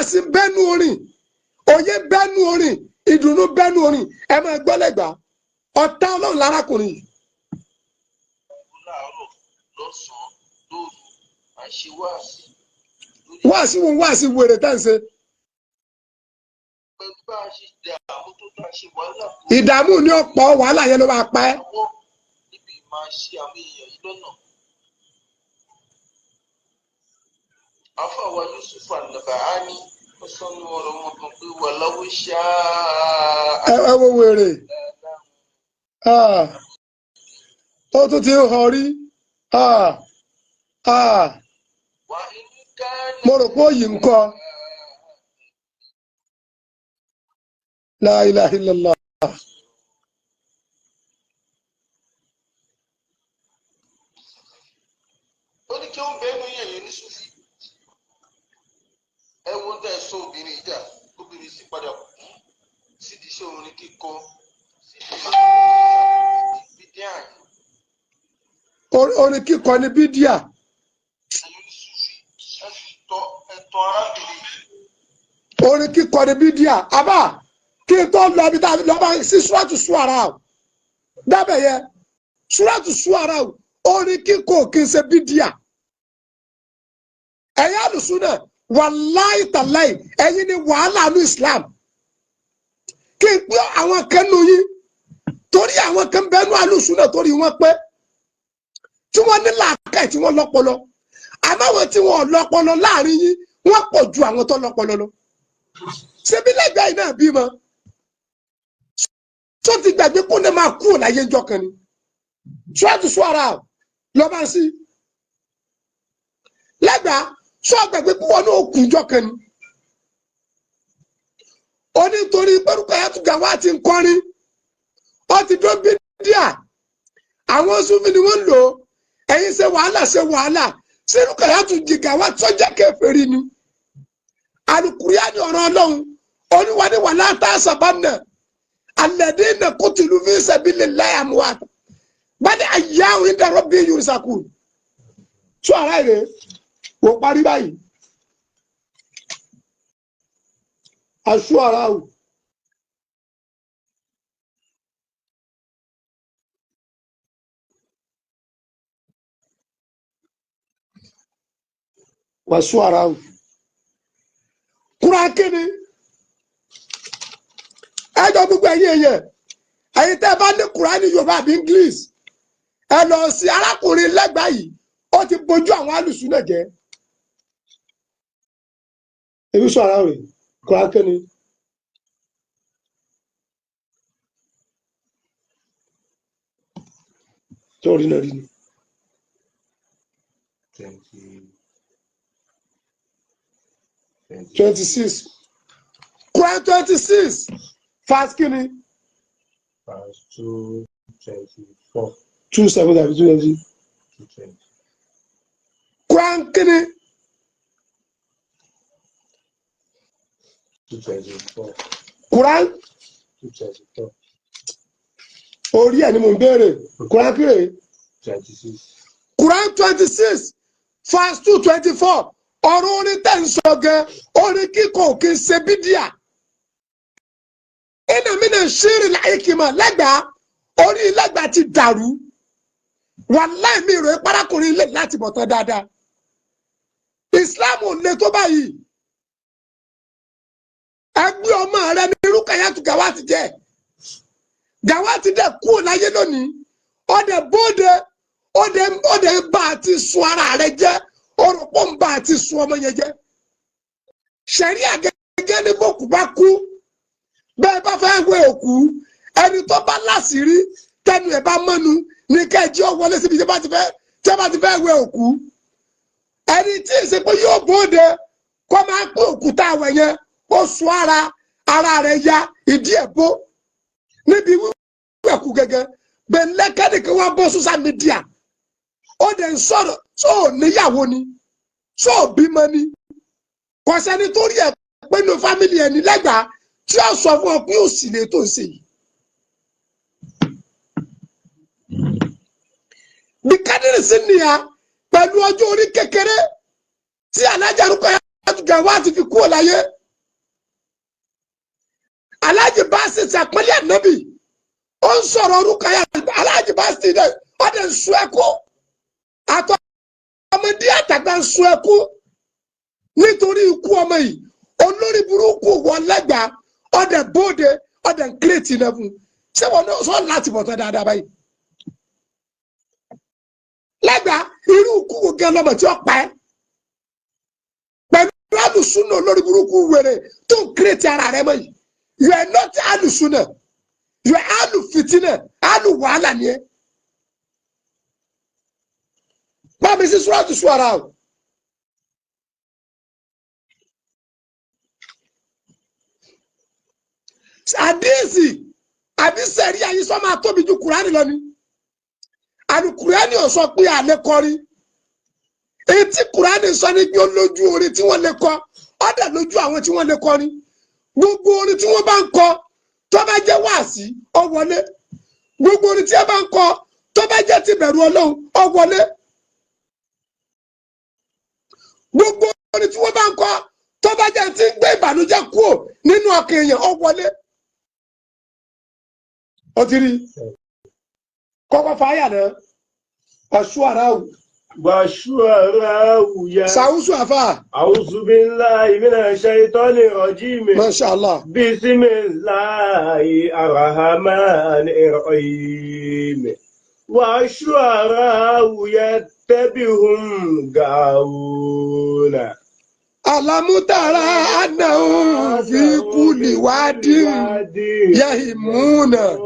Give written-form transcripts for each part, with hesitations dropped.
Wáàsí bẹ́nu orin, òye bẹ́nu orin, ìdùnnú bẹ́nu orin. Ẹ máa gbọ́ lẹ́gbàá, ọ̀tá Ọlọ́run lárákùnrin yìí. Láàárọ̀, lọ́sàn-án, lóru, à ń ṣe wáàsí lórí Wáàsí wo? Wáàsí wèrè tá ń ṣe. Pẹ̀lú bá a ṣe dààmú tó, tá a ṣe wàhálà tó, Ìdààmú ní ọ̀pọ̀ wàhálà yẹn ló máa pa ẹ́. Lọ́wọ́ níbi máa ṣe àwọn èèyàn yìí lọ́nà. Àfàwà Yusuf An-Nabahani, ó sọnù ọ̀rọ̀ wọn kan pé wà lọ́wọ́ ṣáá. Ẹ wo wèrè. Ah, ó tún ti ń họ rí. Ah, ah, wà inú kánà. Mo rò pé òyì ń kọ. La ilaha illallah. Ó ní kí ó ń bẹ́ẹ̀ ní yẹ̀yẹ́ ní Sufi. Ẹ wo tẹ́ ẹ sọ obìnrin ìjà, obìnrin sì padà kú sídìí iṣẹ́ orin kíkọ, sídìí bídíà yìí. Orin kíkọ ní bídíà. Ẹ̀yin ní Sufi, ẹ sì tọ́ ẹ̀tọ́ arábìnrin yìí. Orin kíkọ ní bídíà. Àbá kí n tó lọ ibi tá a lọ bá sí Suratu Suara o, dábẹ̀ yẹ Suratu Suara o. Orin kíkọ kì í ṣe bídíà. Ẹ̀yin àlùsùnà, wàláì tàláì, ẹ̀yin ni wàhálà ní Islam. Kí n pé àwọn kan nù yín, torí àwọn kan bẹ́ẹ̀ nù àlùsùnà, torí wọ́n pé tí wọ́n ní làákàyè, tí wọ́n lọ́pọlọ. Àmọ́ àwọn tí wọ́n lọ́pọlọ láàrin yín, wọ́n pọ̀ ju àwọn tó lọ́pọlọ lọ. Ṣebí lẹ́gbẹ̀ẹ́ yìí náà bímọ tó ti gbàgbé kó ní máa kú láyé ńjọ́ kan ni. Ṣọ́ọ̀tù ṣọ́ara lọ́ba sí lẹ́gbàá sọ gbàgbé kó wọn náà kú ńjọ́ kan ni. Ó ní torí pẹ́rùkọ́ yẹn tún gàwá ti ń kọrin, ó ti dó bí díà. Àwọn Sufi ni wọ́n ń lò ó. Ẹ̀yin ṣe wàhálà, ṣe wàhálà sínú kẹ̀yà tún jìgà wá sọ́jà kèfèrí ni. Alukuriya ni ọ̀rọ̀ Ọlọ́run oníwà ní wàhálà tá a sábà nà alladhina qutilu fi sabilillahi amwat bal ahya'un inda rabbihim yurzaqun. Tó ara rẹ̀ wò parí báyìí, aṣọ ara o. Wàṣọ ara o. Kúrákìnì ẹjọ gbogbo ẹ̀yin èèyàn, ẹ̀yin tẹ́ ẹ bá ní Kúránì Yorùbá àbí English, ẹ lọ sí arákùnrin lẹ́gbàá yìí, ó ti bójú àwọn alùsùn náà jẹ́. Ebi sọ ara rẹ̀. Kúrákìnì tó rí náà rí ni. 20 26, Quran 26 verse kìíní. Verse 224. 27 tàbí 20. 220. Quran kìíní. 224. Quran 224. Orí ẹ̀ ni mò ń béèrè. Quran kìíní. 26. Quran 26 verse 224. Ọ̀rọ̀ orin tẹ̀ ń sọ gan, orin kíkọ kì í ṣe bídíà. Iná mi náà ṣírí láyé kì í mọ̀ lẹ́gbàá, orí lẹ́gbàá ti dàrú. Wàláì mi rò é parákùnrin lè láti bọ̀ tán dáadáa. Islam ò le tó báyìí. Ẹgbẹ́ ọmọ rẹ ní Rúkàyàtù Gàwátì jẹ́. Gàwátì dẹ̀ kúrò láyé lónìí. Ọdẹ bóde, ọdẹ bá a ti sun ara rẹ jẹ́, orúkọ ń bá a ti sun ọmọ yẹn jẹ́. Sẹ̀ríà gẹ́gẹ́ ní bókù bá kú, bẹ́ẹ̀ bá fẹ́ wé òkú, ẹni tó bá láṣìírí, tẹnu ẹ̀ bá mọ́nu ní kẹ́ẹ̀jì ó wọlé síbi tí bá ti fẹ́ wé òkú. Ẹni tí ì ṣe pé yóò bóde kó máa pé òkúta àwẹ̀ yẹn, ó sun ara ara rẹ̀ ya ìdí ẹ̀ bó níbi wíwẹ̀ kú gẹ́gẹ́ bẹ́ẹ̀. Lẹ́kẹ́nìkan wá bọ́ social media, ó dẹ̀ ń sọ̀rọ̀. Tó níyàwó ni? Tó bímọ ni? Kò sẹ́ni tó rí ẹ̀ pé nínú family ẹni lẹ́gbàá tí ó sọ fún ọ pé ó sì lè tó ń ṣe yìí. Bí kádìrì sí nìyà pẹ̀lú ọjọ́ orí kékeré tí alájà Rúkọ̀yà Gawat fi kúrò láyé, Alhaji Basit àpẹẹlẹ ànábì, ó ń sọ̀rọ̀ Rukayat. Alhaji Basit dẹ ọdẹ ń sun ẹkún, àtọ ọmọdé àtàgbà ń sun ẹkún nítorí ikú ọmọ yìí. Olórí burúkú wọ lẹ́gbàá, ọdẹ bóde, ọdẹ ń create náà fún. Ṣé wọn náà sọ láti bọ̀ tán dáadáa báyìí? Lẹ́gbàá, irú ikú wo gan lọ́mọ tí ó pa ẹ́ pẹ̀lú alùsùnà olórí burúkú wèrè tó ń create ara rẹ mọ́ yìí? You are not alùsùnà, you are alùfìtínà, alùwàhálà ni ẹ. Bá mi sí Suratu Shu'ara o. Àdéhìsì àbí sẹ̀rí ayé sọ máa tóbi ju Kùránì lọ ni. Àní Kùránì ò sọ pé àlẹ́ kọrin. Èyí tí Kùránì sọ ní pé ó lójú orin tí wọ́n lè kọ, ọ̀dà lójú àwọn tí wọ́n lè kọrin. Gbogbo orin tí wọ́n bá ń kọ tó bá jẹ́ wáàsí, ó wọlé. Gbogbo orin tí wọ́n bá ń kọ tó bá jẹ́ ti bẹ̀rù Ọlọ́run, ó wọlé. Gbogbo orin tí wọ́n bá ń kọ tó bá jẹ́ ti ń gbé ìbànújẹ́ kúrò nínú ọkàn èèyàn, ó wọlé. Ó ti rí kọ́kọ́ fàáyà náà ọ̀ṣù ara ò. والشعراء يا Sàwùsù àfà. أعوذ بالله من الشيطان الرجيم. Masha Allah. بسم الله الرحمن الرحيم. والشعراء يتبعهم غاوون. Alamutara anahum fi kulli wadin yahimuna.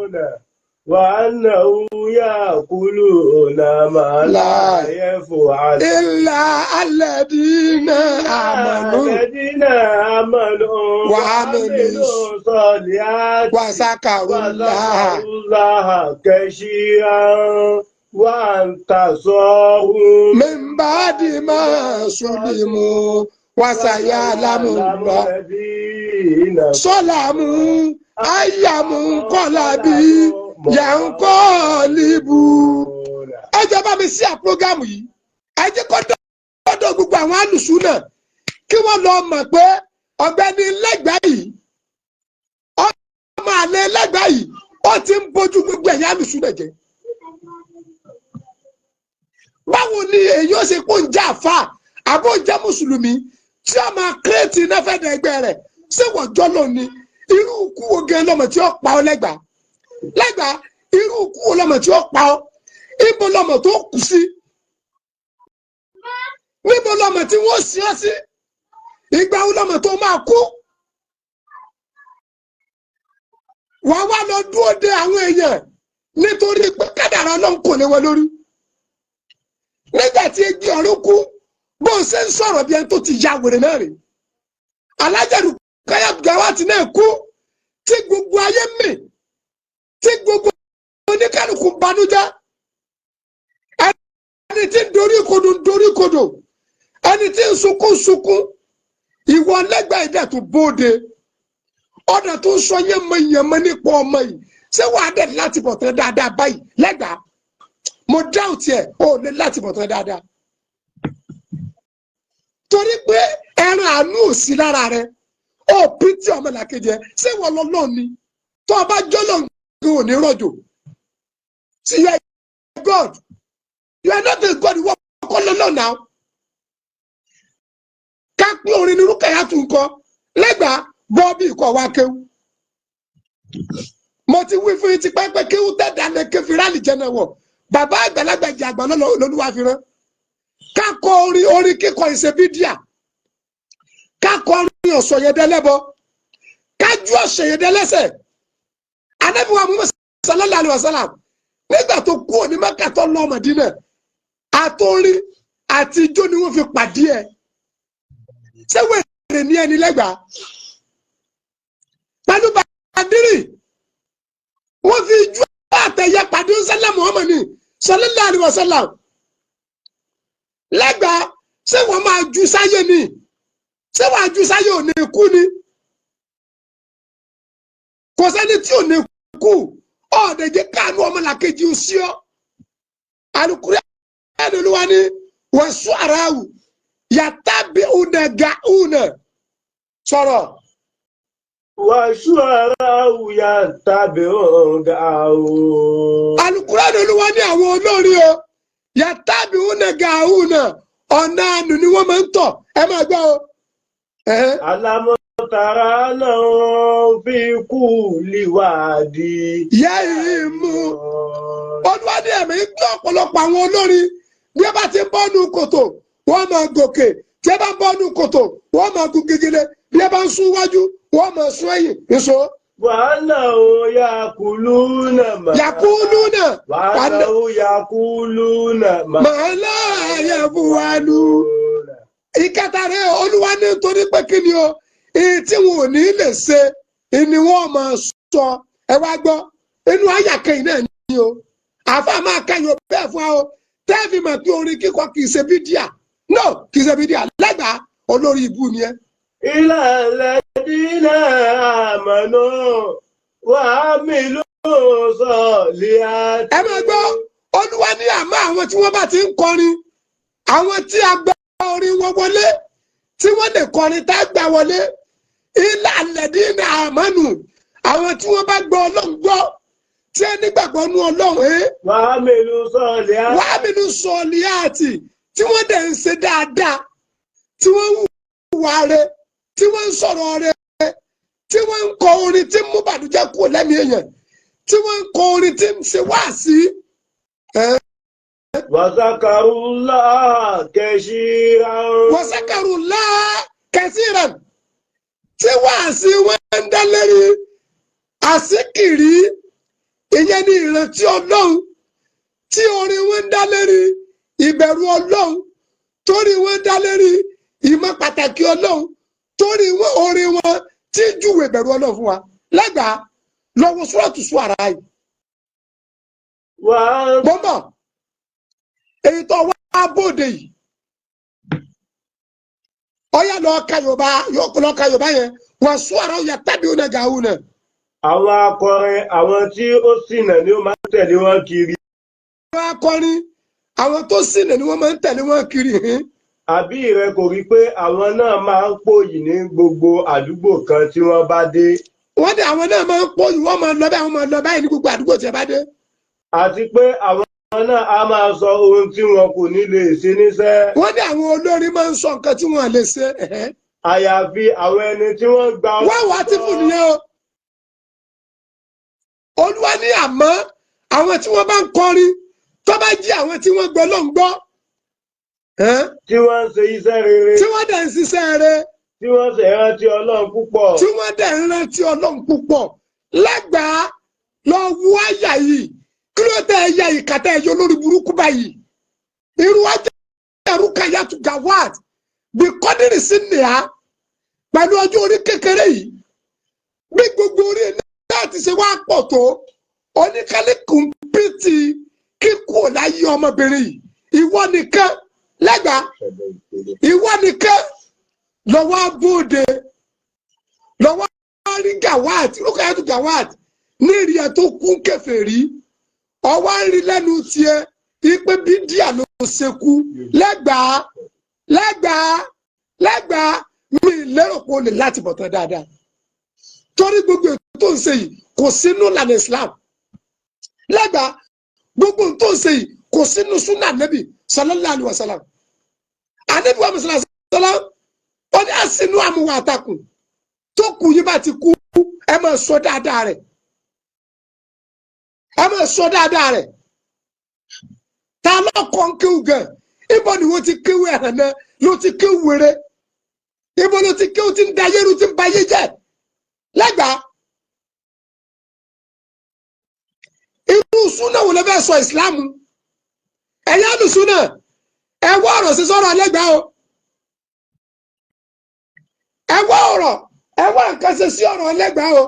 وأنه يأكلون ما لا يفعلون. Illa alladina amanu. الذين آمنوا وعملوا وعملوا الصالحات wa zakarullaha وذكروا الله كثيرا وانتصروا min ba'di ma sulimu wa sayalamu Allah. الذين Sọ́làmù ayàmù kọ́lábí yankọ́ọ̀lìbù. Ẹ jẹ́ bá mi sí àpọ́gámù yìí. Ẹ jẹ́ kó dọ́dọ̀ gbogbo àwọn alùsùn náà kí wọ́n lọ mọ̀ pé ọ̀gbẹ́ni lẹ́gbẹ̀ẹ́ yìí, ọmọ àlẹ́ lẹ́gbẹ̀ẹ́ yìí, ó ti ń bójú gbogbo ẹ̀yà alùsùn náà jẹ́. Báwo ni èyí ó ṣe kó ń jẹ́ àfa àbó ń jẹ́ mùsùlùmí tí ó máa create iná fẹ́ dẹ̀gbẹ́ rẹ̀? Ṣé wọ́n jọ́ lónìí? Irú ikú wo gan lọ́mọ tí ó pa ọ́ lẹ́gbàá? Lẹ́gbàá, irú ikú wo lọ́mọ tí ó pa ọ́? Ibo lọ́mọ tó kù sí? Níbo lọ́mọ tí wọ́n sin ọ́ sí? Ìgbà wo lọ́mọ tó máa kú? Wàá wá lọ dúró de àwọn èèyàn nítorí pé kádàrá Ọlọ́run kò lé wọn lórí. Nígbà tí egbe ọ̀run kú, bó o ṣe ń sọ̀rọ̀ bí ẹni tó ti ya wèrè náà rè. Alájẹrù Rukayat Gawat náà kú tí gbogbo ayé mì, tí gbogbo oníkálukú banújẹ́. Ẹni tí ń dorí kodò ń dorí kodò, ẹni tí ń sunkún sunkún. Ìwọ lẹ́gbẹ̀ẹ́ ìdẹ̀ tó bóde, ọ̀dà tó ń sọ yẹnmọ yẹnmọ nípa ọmọ yìí. Ṣé wàá dẹ̀ láti bọ̀ tán dáadáa báyìí? Lẹ́gbàá, mo dáùtì ẹ̀, ò lè láti bọ̀ tán dáadáa torí pé ẹran àánú ò sí lára rẹ. Ó pìtì ọmọlàkejì ẹ. Ṣé wọ́n lọ lọ́ọ̀ ni? Tó o bá jọ́lọ̀ nǹkan ò ní rọ̀jò. See, you are a God, you are not a God. Ìwọ kọ́ lọ́lọ́ náà. Ká pé orin ní Rukayat tún kọ lẹ́gbàá bọ́ọ̀bì kọ̀ wá kéwú. Mo ti wí fún yín ti pẹ́ pé kéwú tẹ̀dá lè ké firali jẹ́ náà wọ̀. Bàbá àgbàlagbà ìjà àgbà lọ́lọ́lúwa fi rán. Ká kọ orin, orin kíkọ ìṣe bídíà. Ká kọ orin ọ̀sọ̀yẹ̀dẹ́lẹ́bọ. Ká ju ọ̀sọ̀yẹ̀dẹ́lẹ́sẹ̀. Ànábì wa Muhammad sallallahu alaihi wasallam, nígbà tó kú òní Mẹ́kà tó lọ Mádínà, àtòrin àti ijó ni wọ́n fi pàdé ẹ̀. Ṣé wèrè ní ẹni lẹ́gbàá? Pẹ̀lú bàdírì wọ́n fi ijó àtẹ̀yẹ pàdé sẹ́lẹ̀ Muhammad sallallahu alaihi wasallam. Lẹ́gbàá, ṣé wọ́n máa ju sáyé ni? Ṣé wọ́n á ju sáyé ò ní kú ni? Kò sẹ́ni tí ò ní kú. Ọ̀ọ́dẹ̀jẹ̀ káànú ọmọlàkejì sí ọ́. Alukuri ẹni olúwa ni wọ́n sún ara wù. Yàtàbí una gàúnà sọ̀rọ̀. والشعراء يتبعون الغاوون. Alukurani Olúwa ní àwọn olórin o, yàtàbí una gàúnà, ọ̀nà àánú ni wọ́n máa ń tọ̀. Ẹ máa gbọ́ o. Ẹ̀hẹ́n. ألم تر أنهم في كل واد Yẹ́rìmú. Olúwa ní ẹ̀mí ń gbé ọ̀pọ̀lọpọ̀ àwọn olórin, bí ẹ bá ti bọ́nu kòtò wọ́n máa gòkè, tí ẹ bá bọ́nu kòtò wọ́n máa gun gegele, bí ẹ bá ń sún wájú wọ́n máa sún ẹ̀yìn nìṣó. وأنهم يأكلون ما Yàkúlù náà وأنهم يقولون ما màá láàyè fún wa lù. Ìkẹta rẹ, Olúwa ní nítorí pé kí ni o, èyí tí wọn ò ní lè ṣe ni wọn máa sọ. Ẹ wá gbọ́, inú àyà kẹyìn náà ni o, àfa máa kẹyìn o bẹ́ẹ̀ fún wa o, tẹ́ẹ̀fì mọ̀ pé orin kíkọ kì í ṣe bídíà. No, kì í ṣe bídíà. Lẹ́gbàá, olórí ibu ni ẹ. إلى الذين آمنوا وعملوا الصالحات. Ẹ máa gbọ́, Olúwa ní àmọ́ àwọn tí wọ́n bá ti ń kọrin, àwọn tí a gba orin wọn wọlé, tí wọ́n lè kọrin tá a gbà wọlé, ilà alladina àmánù, àwọn tí wọ́n bá gbọ́ Ọlọ́run gbọ́, tí ẹ nígbàgbọ́ nú Ọlọ́run ẹ́ وعملوا الصالحات. Wàá mi ní sọ̀líàtì, tí wọ́n dẹ̀ ń ṣe dáadáa, tí wọ́n ń hùwà rẹ̀, tí wọ́n ń sọ̀rọ̀ rẹ̀, tí wọ́n ń kọ orin tí ń mú bàdújẹ́ kúrò lẹ́mìí èèyàn, tí wọ́n ń kọ orin tí ń ṣe wáàsí. وذكروا الله كثيرا. Wọ́sẹ̀kẹ̀rù láà kẹsìrán, tí wáàsí wọn ń dá lérí àsìkìrí, ìyẹn ní ìrántí Ọlọ́run, tí orin wọn ń dá lérí ìbẹ̀rù Ọlọ́run, torí wọn ń dá lérí ìmọ̀ pàtàkì Ọlọ́run, torí wọn orin wọn tí ń júwe ìbẹ̀rù Ọlọ́run fún wa. Lẹ́gbàá, lọ́wọ́ sùrọ̀tù sùn àrà yìí. وأن Bọ́mbọ̀ èyí tó wá bóde yìí, ọyá lọ ka Yorùbá, yóò lọ ka Yorùbá yẹn, wà sùn àrà yà tàbí ọ̀nà gàwù náà. Àwọn akọrin, àwọn tí ó ṣìnà ni ó máa ń tẹ̀lé wọn kiri. Àwọn akọrin, àwọn tó ṣìnà ni wọ́n máa ń tẹ̀lé wọn kiri hìn. Àbí rẹ kò rí pé àwọn náà máa ń pòyì ní gbogbo àdúgbò kan tí wọ́n bá dé? Wọ́n dé, àwọn náà máa ń pọ̀ yìí, wọ́n máa lọ báyìí, wọ́n máa lọ báyìí ní gbogbo àdúgbò tí ẹ bá dé. Àti pé àwọn náà á máa sọ ohun tí wọn kò ní lè ṣe níṣẹ́. Wọ́n ní àwọn olórin máa ń sọ nǹkan tí wọ́n lè ṣe. Ẹ̀hẹ́. Àyàfi àwọn ẹni tí wọ́n gba Wọ́n wá tí fún nìyẹn o. Olúwa ní àmọ́ àwọn tí wọ́n bá ń kọrin, tó bá jí àwọn tí wọ́n gbọ́ ló ń gbọ́, ẹ̀hẹ́n, tí wọ́n ń ṣe iṣẹ́ rere, tí wọ́n dẹ̀ ń ṣiṣẹ́ rere, tí wọ́n sì rántí Ọlọ́run púpọ̀. Tí wọ́n dẹ̀ ń rántí Ọlọ́run púpọ̀. Lẹ́gbàá, lọ wú àyà yìí, kí ló tẹ ẹyà ìkàtà ẹyọ lórí burúkú báyìí? Irú ajá Rukayatu Gawat bí kọ́dìrì sí nìyà pẹ̀lú ọjọ́ orí kékeré yìí, bí gbogbo orí náà ti ṣe wá pọ̀ tó, oníkálíkù ń pìtì kíkú láyé ọmọbìnrin yìí. Ìwọ nìkan, lẹ́gbàá, ìwọ nìkan lọ́wọ́ bóde, lọ́wọ́ rí Gawat, Rukayatu Gawat ní ìrì ẹ̀ tó kún kèfèrí, ọwọ́ ń rí lẹ́nu tiẹ̀ ipe bídíà ló ṣekú. Lẹ́gbàá, lẹ́gbàá, lẹ́gbàá, mi lérò pé o lè láti bọ̀ tán dáadáa, torí gbogbo ètò tó ń ṣe yìí kò sínú ìlànà Islam. Lẹ́gbàá, gbogbo ètò tó ń ṣe yìí kò sínú súnà nẹ́bì sallallahu alaihi wasallam. Ànẹ́bí wa mùsùlùmí sọlá ó ní àsínú àmúwà àtàkùn tó kù yín bá ti kú, ẹ máa sọ dáadáa rẹ̀, ẹ máa sọ dáadáa rẹ̀. Ta ló kọ́ ń kéwù gan? Ibo ni wọ́n ti kéwù ẹ̀hàn náà ló ti kéwù wéré? Ibo ló ti kéwù tí ń da yẹ́rù, tí ń ba yé jẹ́? Lẹ́gbàá, irú súnà wo ló fẹ́ sọ ìsìlámù? Ẹ̀yà àlùsúnà, ẹ wá ọ̀rọ̀ sí sọ̀rọ̀ lẹ́gbàá o. Ẹ wá ọ̀rọ̀, ẹ wá nǹkan ṣe sí ọ̀rọ̀ lẹ́gbàá o.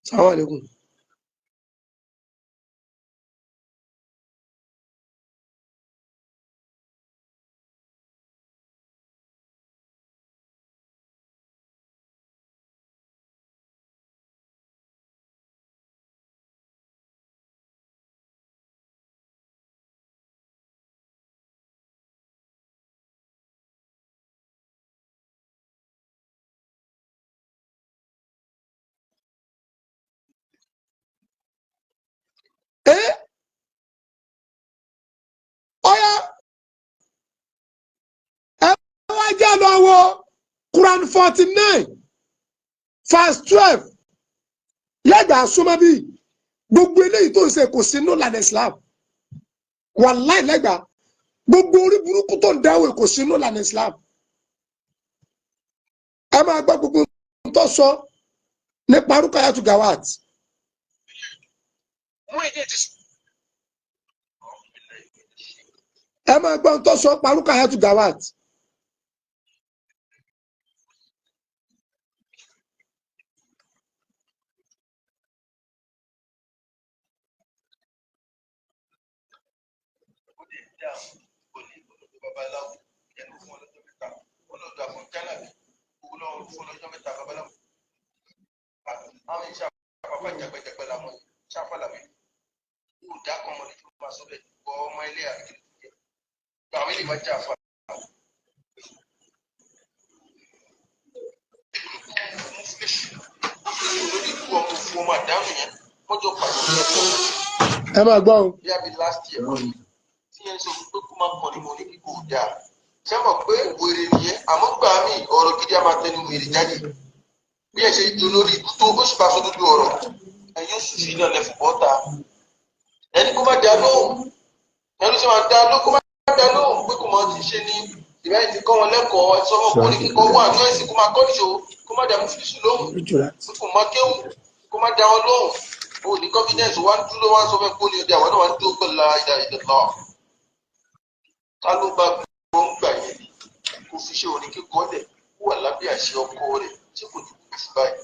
Assalamu alaikum. Quran 49 verse 12. Lẹ́gbàá súnmọ́ bí gbogbo eléyìí tó ń ṣe kò sínú ìlànà Islam. Wàláì lẹ́gbàá, gbogbo orí burúkú tó ń dáwọ́ kò sínú ìlànà Islam. Ẹ máa gbọ́ gbogbo tó sọ nípa Rukayatu Gawat. Ẹ máa gbọ́ tó sọ nípa Rukayatu Gawat. Ó lè dá olè olódò babaláwo ẹnu fún ọlọ́jọ́ mẹ́ta, ọlọ́dọ̀ àfọ̀n jálàbí owó lọ́wọ́ fún ọlọ́jọ́ mẹ́ta babaláwo. Àwọn iṣẹ́ àpapọ̀ jàgbẹ́jàgbẹ́ làwọn ṣáfà làwọn kò dá kan ọmọdé tó máa sọ bẹ́ẹ̀ bọ́ ọmọ ilé àbíkí tó jẹ àwọn ilé ìwájà àfà. Olórí ikú ọmọ òfu ọmọ àdánù yẹn wọ́n jọ pàdé ní ẹ̀kọ́. Ẹ máa gbọ́ o. Bí a bí last year tí yẹn sọ pé kó má kọrin mọ́ ní kíkó dáa, ṣé mọ̀ pé wèrè nìyẹn? Àmọ́ gbà mí ọ̀rọ̀ gidi á máa tẹnu wèrè jáde. Bí ẹ ṣe ju lórí ikú tó ó sì bá sọ dúdú ọ̀rọ̀ ẹ̀yin oṣù fi náà lẹ́fù bọ́ta ẹni kó má dá lóhùn, ẹni sọ máa dá lóhùn, kó má dá lóhùn pé kò máa ti ṣe ni ìbáyìí ti kọ́ wọn lẹ́kọ̀ọ́ ẹ sọ wọn kó ní kíkọ́ wà ní ẹ̀sìn kó máa kọ́ níṣó, kó má dààmú fífi lóhùn pé kò má kéwù, kó má dá wọn lóhùn. O ní confidence wa ń dúró wá ń sọ fẹ́ kó ní ọdẹ àwọn náà wá ń dúró pẹ̀lú ìdá ìdá ká ló bá gbọ́ ń gbà yẹn ni kó fi ṣe òní kíkọ́ lẹ̀ kó wà lábẹ́ àṣẹ ọkọ rẹ̀ tí kò ní kú fún báyìí.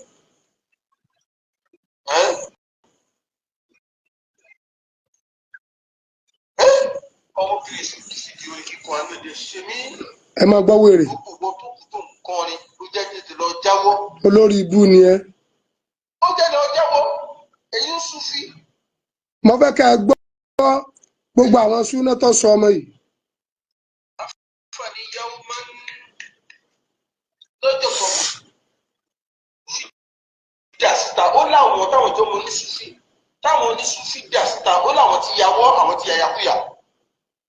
Ẹ́ ẹ́ ọmọbìnrin sì kì í sì di orin kíkọ àánú ẹ̀dẹ̀ ṣe mí. Ẹ máa gbọ́ wèrè. Gbogbo ìwọ tó kù tó ń kọrin ló jẹ́ tètè lọ jáwọ́. Olórí ibú ni ẹ. Ó jẹ́ lọ jáwọ́, èyí ń súnfí. Mo fẹ́ kẹ́ ẹ gbọ́ gbogbo àwọn súná tó sọ ọmọ yìí. Àǹfààní yàwó máa ń lọ́jọ́ kan fi dà síta, ó láwọn táwọn jọ mọ oníṣúfì táwọn oníṣúfì dà síta, ó láwọn ti yàwọ́, àwọn ti yàyàkúyà.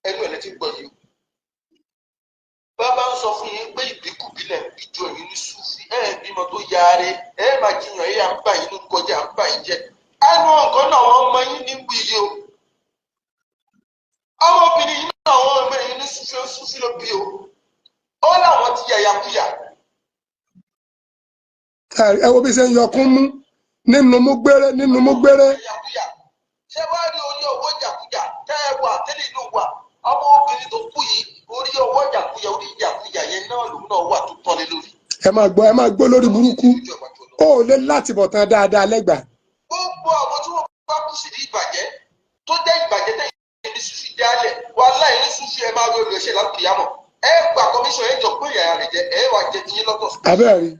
Ẹnu ẹ̀ lẹ́tí gbọ́ yìí o. Bàbá ń sọ fún yín pé ìbíkúbilẹ̀ ìjọ yìí ní súfì ẹ̀ bímọ tó yaare ẹ̀ máa jiyàn ẹ̀ à ń bà yín lórúkọ jẹ́, à ń bà yín jẹ́. Ẹnu ọ̀gán náà wọ́n mọ yín ní wíyí o. Ọmọbìnrin yìí náà wọ́n mọ yín ní súfì, ó súfì ló bí o. Ó láwọn ti yàyàkúyà. Ẹ wo bí ṣe ń yọkún mú nínú mú gbére nínú mú gbére. Yàkúyà ṣé wàá rí orí ọwọ́ yàkúyà tẹ́ ẹ wà tẹ́lẹ̀ inú wà, ọmọbìnrin tó kú yìí orí ọwọ́ yàkúyà orí yàkúyà yẹn náà lòun náà wà tó tọ́lé lórí. Ẹ máa gbọ́, ẹ máa gbọ́ lórí burúkú, ó lé láti bọ̀ tán dáadáa lẹ́gbàá. Gbogbo àwọn tí wọ́n bá kú sí ní ìbàjẹ́ tó jẹ́ ìbàjẹ́ tẹ́yìn ní sufi dálẹ̀ wàhálà yìí ní sufi ẹ máa rí olùṣẹ́ lákìyàmọ̀ ẹ gbà kọmíṣọ̀ ẹ jọ pé ìyàrá rẹ̀ jẹ ẹ wà jẹ tiyín lọ́tọ̀. Abẹ́rẹ́.